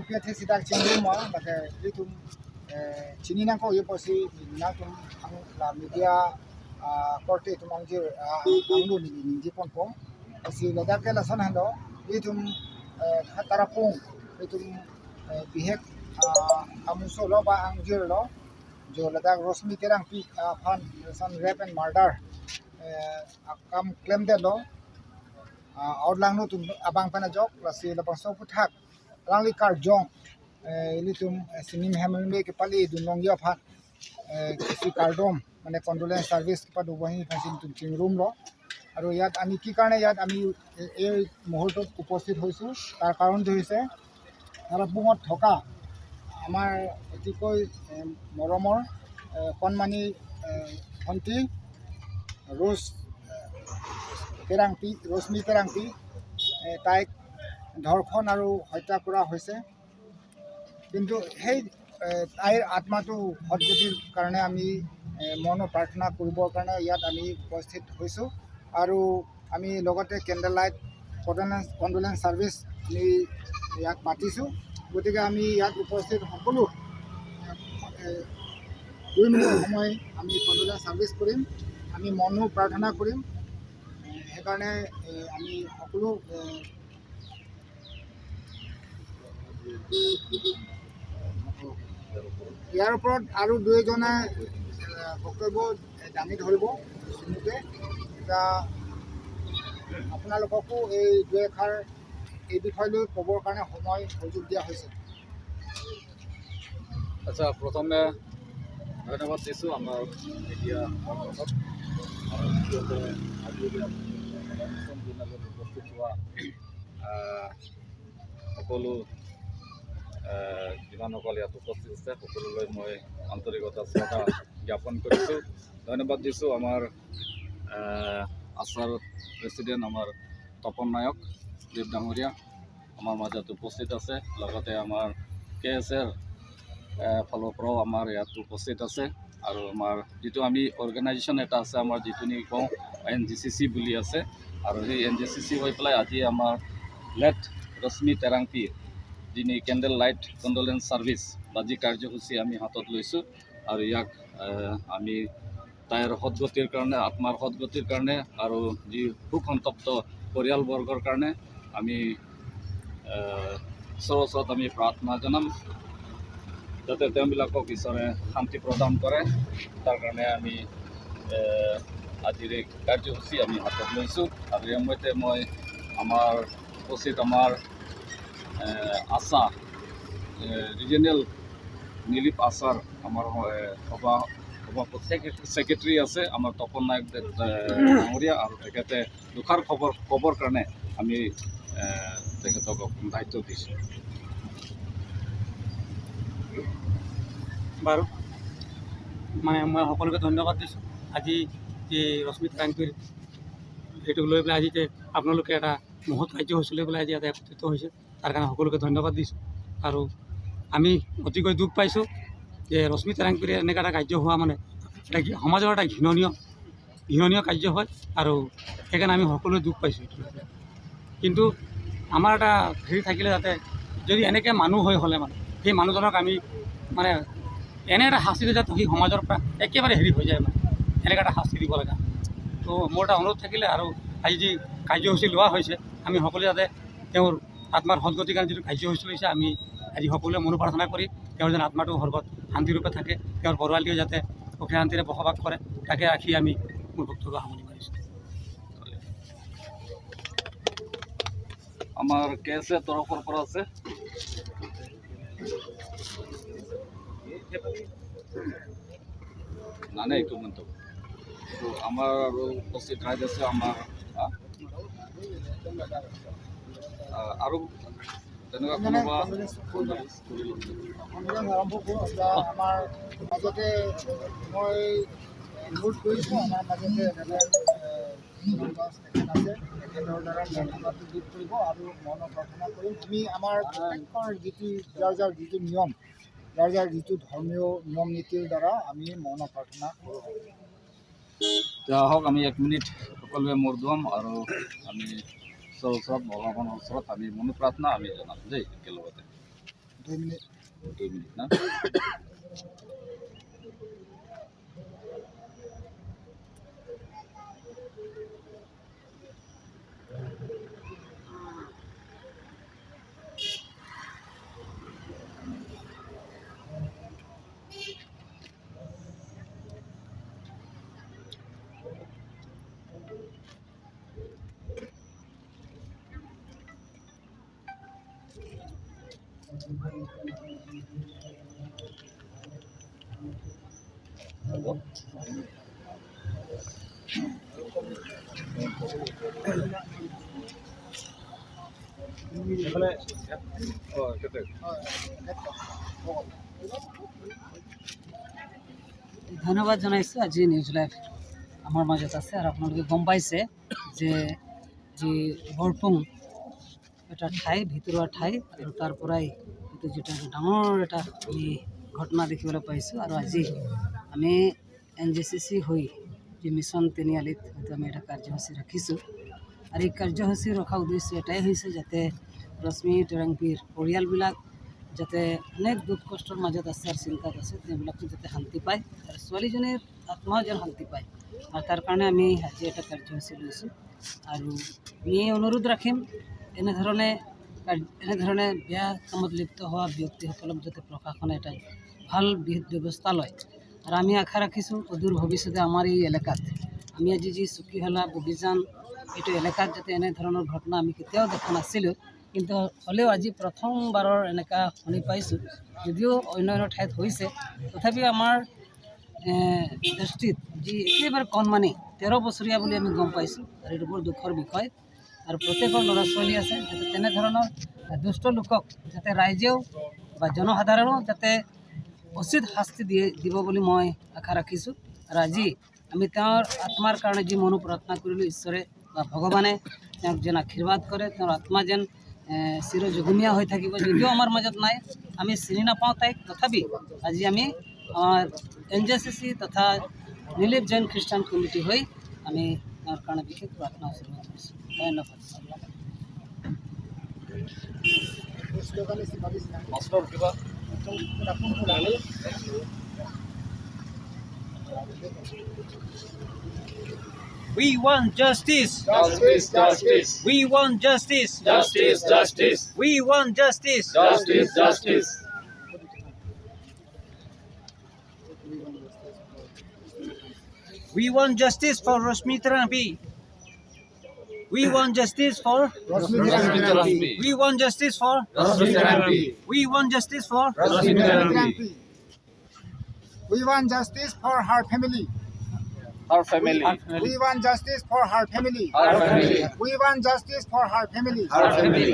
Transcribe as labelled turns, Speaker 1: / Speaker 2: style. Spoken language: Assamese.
Speaker 1: P sidak chingru ma lake litum chini nang ko yeposi nang tum ang la media korte tum angjir anglu ni ningji ponpo si Ladakh ke lason hando litum tarapung litum bihek amuso lo ba angjir lo jo Ladakh Rashmi Terangpi phan son rape and murder kam claim de lo outlang no tum abang pana jok lasi lapang so puthak langli kar jong litum sinim hemel ke pali dunong ya phan si kardom মানে কণ্ডোলেন্স সাৰ্ভিস কিবা দুবহি ফাঁচি tum chingrum lo আৰু ইয়াত আমি কি কাৰণে ইয়াত আমি এই মুহূৰ্তত উপস্থিত হৈছোঁ তাৰ কাৰণটো হৈছে তাৰাপুঙত থকা আমাৰ অতিকৈ মৰমৰ কণমানি ভণ্টি ৰোজ তেৰাংপি ৰশ্মি তেৰাংপি তাইক ধৰ্ষণ আৰু হত্যা কৰা হৈছে। কিন্তু সেই তাইৰ আত্মাটো সদগতিৰ কাৰণে আমি মন প্ৰাৰ্থনা কৰিবৰ কাৰণে ইয়াত আমি উপস্থিত হৈছোঁ আৰু আমি লগতে কেণ্ডেল লাইট কণ্ডোলেন্স ছাৰ্ভিচ আমি ইয়াত মাতিছোঁ। গতিকে আমি ইয়াত উপস্থিত সকলো 2 মিনিট সময় আমি কণ্ডোলেন্স ছাৰ্ভিচ কৰিম, আমি মনো প্ৰাৰ্থনা কৰিম। সেইকাৰণে আমি সকলো ইয়াৰ ওপৰত আৰু দুইজনে বক্তব্য দাঙি ধৰিব চমুকে। এতিয়া আপোনালোককো এই দুই এষাৰ এই বিষয় লৈ ক'বৰ কাৰণে সময় সুযোগ দিয়া হৈছে।
Speaker 2: আচ্ছা, প্ৰথমে ধন্যবাদ দিছোঁ আমাৰ মিডিয়া আৰু দ্বিতীয়তে আজি উপস্থিত হোৱা সকলো যিমানসকল ইয়াত উপস্থিত আছে সকলোলৈ মই আন্তৰিকতা শ্ৰদ্ধা জ্ঞাপন কৰিছোঁ। ধন্যবাদ দিছোঁ আমাৰ আছাৰ প্ৰেচিডেণ্ট আমাৰ তপন নায়ক দেৱ ডাঙৰীয়া আমাৰ মাজত উপস্থিত আছে, লগতে আমাৰ কে এছ এৰ ফালৰ পৰাও আমাৰ ইয়াত উপস্থিত আছে আৰু আমাৰ যিটো আমি অৰ্গেনাইজেশ্যন এটা আছে আমাৰ যিটো নেকি কওঁ এন জি চি চি বুলি আছে আৰু সেই এন জি চি চি হৈ পেলাই আজি আমাৰ লেট ৰশ্মি তেৰাংপি যিনি কেণ্ডেল লাইট কণ্ডোলেন্স ছাৰ্ভিচ বা যি কাৰ্যসূচী আমি হাতত লৈছোঁ আৰু ইয়াক আমি তাইৰ সদগতিৰ কাৰণে, আত্মাৰ সদগতিৰ কাৰণে আৰু যি শোক সন্তপ্ত পৰিয়ালবৰ্গৰ কাৰণে আমি ঈশ্বৰৰ ওচৰত আমি প্ৰাৰ্থনা জনাম যাতে তেওঁবিলাকক ঈশ্বৰে শান্তি প্ৰদান কৰে। তাৰ কাৰণে আমি আজিৰ এই কাৰ্যসূচী আমি হাতত লৈছোঁ আৰু এই সময়তে মই আমাৰ উপস্থিত আমাৰ আশা ৰিজনেল নীলিপ আছাৰ আমাৰ সভা সভাপতি ছেক্ৰেটাৰী আছে আমাৰ তপন নায়ক ডাঙৰীয়া আৰু তেখেতে দুষাৰ খবৰ ক'বৰ কাৰণে আমি তেখেতক দায়িত্ব দিছোঁ।
Speaker 3: বাৰু মানে মই সকলোকে ধন্যবাদ দিছোঁ। আজি যে ৰশ্মি তেৰাংপিৰ সেইটো লৈ পেলাই আজি যে আপোনালোকে এটা মহৎ কাৰ্যসূচী লৈ পেলাই আজি ইয়াতে একত্ৰিত হৈছে তাৰ কাৰণে সকলোকে ধন্যবাদ দিছোঁ। আৰু আমি অতিকৈ দুখ পাইছোঁ যে ৰশ্মি তেৰাংপিৰে এনেকুৱা এটা কাৰ্য হোৱা মানে এটা সমাজৰ এটা ঘৃণনীয় কাৰ্য হয় আৰু সেইকাৰণে আমি সকলোৱে দুখ পাইছোঁ এইটো। কিন্তু আমাৰ এটা হেৰি থাকিলে যাতে যদি এনেকৈ মানুহ হৈ হ'লে মানে সেই মানুহজনক আমি মানে এনে এটা শাস্তি দিয়ে যাতে সেই সমাজৰ পৰা একেবাৰে হেৰি হৈ যায়, মানে এনেকুৱা এটা শাস্তি দিব লাগে। তো মোৰ এটা অনুৰোধ থাকিলে আৰু আজি যি কাৰ্যসূচী লোৱা হৈছে আমি সকলোৱে যাতে তেওঁৰ আত্মাৰ সদগতিৰ কাৰণে যিটো কাৰ্যসূচী লৈছে আমি আজি সকলোৱে মনোপ্ৰাৰ্থনা কৰি তেওঁৰ যেন আত্মাটো স্বৰ্গত শান্তিৰূপে থাকে, তেওঁৰ পৰিয়ালটিও যাতে সুখে শান্তিৰে বসবাস কৰে তাকে ৰাখি আমি মোৰ বক্তব্য সামৰণি মাৰিছোঁ।
Speaker 2: আমাৰ কে এছ এ তৰফৰ পৰা আছে না নাই এইটো মন্তব্য। তো আমাৰ আৰু উপস্থিত ৰাইজ আছে আমাৰ আৰু তেনেকুৱা কোনোবা
Speaker 1: আৰম্ভ কৰোঁ। আমাৰ মাজতে মই অনুৰোধ কৰিছোঁ, আমাৰ মাজতে আছে তেখেতৰ দ্বাৰা প্ৰাৰ্থনাটো গীত কৰিব আৰু মন প্ৰাৰ্থনা কৰিম। আমি আমাৰ প্ৰত্যেকৰ যিটো যাৰ যাৰ যিটো নিয়ম যাৰ যাৰ যিটো ধৰ্মীয় নিয়ম নীতিৰ দ্বাৰা আমি মৌন প্ৰাৰ্থনা কৰোঁ।
Speaker 2: আহক আমি 1 মিনিট সকলোৱে মূৰ দোৱাম আৰু আমি ঈশ্বৰৰ ওচৰত, ভগৱানৰ ওচৰত আমি মনোপ্ৰাৰ্থনা আমি জনাম দেই একেলগতে।
Speaker 1: 2 মিনিট।
Speaker 2: 2 মিনিট না? হ'ব। অঁ, এখেতে।
Speaker 4: ধন্যবাদ জনাইছোঁ। আজি নিউজ লাইভ আমাৰ মাজত আছে আৰু আপোনালোকে গম পাইছে যে যি বৰপুং এটা ঠাই, ভিতৰুৱা ঠাই আৰু তাৰ পৰাই এইটো যিটো এটা ডাঙৰ এটা আমি ঘটনা দেখিবলৈ পাইছোঁ। আৰু আজি আমি এনজেচিচি হৈ যি মিছন তিনিআলিত হয়তো আমি এটা কাৰ্যসূচী ৰাখিছোঁ। আৰু এই কাৰ্যসূচী ৰখা উদ্দেশ্য এটাই হৈছে যাতে ৰশ্মি টেৰাংপিৰ পৰিয়ালবিলাক যাতে অনেক দুখ কষ্টৰ মাজত আছে আৰু চিন্তাত আছে, তেওঁবিলাকো যাতে শান্তি পায় আৰু ছোৱালীজনীৰ আত্মাও যেন শান্তি পায়। আৰু তাৰ কাৰণে আমি আজি এটা কাৰ্যসূচী লৈছোঁ। আৰু আমি এই অনুৰোধ ৰাখিম, এনেধৰণে বেয়া কামত লিপ্ত হোৱা ব্যক্তিসকলক যাতে প্ৰশাসনে এটা ভাল বিহিত ব্যৱস্থা লয়। আৰু আমি আশা ৰাখিছোঁ, অদূৰ ভৱিষ্যতে আমাৰ এই এলেকাত আমি আজি যি চকীহলা, বগীজান এইটো এলেকাত যাতে এনেধৰণৰ ঘটনা আমি কেতিয়াও দেখা নাছিলোঁ। কিন্তু হ'লেও আজি প্ৰথমবাৰৰ এনেকুৱা শুনি পাইছোঁ। যদিও অন্য অন্য ঠাইত হৈছে, তথাপিও আমাৰ দৃষ্টিত যি একেবাৰে কণমানি 13 বছৰীয়া বুলি আমি গম পাইছোঁ। আৰু এইটো বৰ দুখৰ বিষয়। আৰু প্ৰত্যেকৰ ল'ৰা ছোৱালী আছে, যাতে তেনেধৰণৰ দুষ্ট লোকক যাতে ৰাইজেও বা জনসাধাৰণেও যাতে উচিত শাস্তি দিয়ে দিব বুলি মই আশা ৰাখিছোঁ। আৰু আজি আমি তেওঁৰ আত্মাৰ কাৰণে যি মনো প্ৰাৰ্থনা কৰিলোঁ, ঈশ্বৰে বা ভগৱানে তেওঁক যেন আশীৰ্বাদ কৰে, তেওঁৰ আত্মা যেন চিৰযুগমীয়া হৈ থাকিব। যদিও আমাৰ মাজত নাই, আমি চিনি নাপাওঁ তাইক, তথাপি আজি আমি আমাৰ এনজেচিচি তথা নিলিপ জৈন খ্ৰীষ্টান কমিটি হৈ আমি তেওঁৰ কাৰণে বিশেষ প্ৰাৰ্থনা উৎসৰ্গা কৰিছোঁ। ধন্যবাদ।
Speaker 2: মাষ্টৰ কিবা?
Speaker 5: We want justice.
Speaker 2: Justice, justice.
Speaker 5: We want justice.
Speaker 2: Justice, justice.
Speaker 5: We want justice.
Speaker 2: Justice, justice.
Speaker 5: We want justice for Rashmi Terangpi. We want justice for
Speaker 2: Rashmi Terangpi.
Speaker 5: We want justice for
Speaker 2: Rashmi Terangpi.
Speaker 5: We want justice for
Speaker 2: Rashmi Terangpi.
Speaker 1: We want justice for her family.
Speaker 2: Her family.
Speaker 1: We want justice for her family.
Speaker 2: Her family.
Speaker 1: We want justice for her family.
Speaker 2: Her family.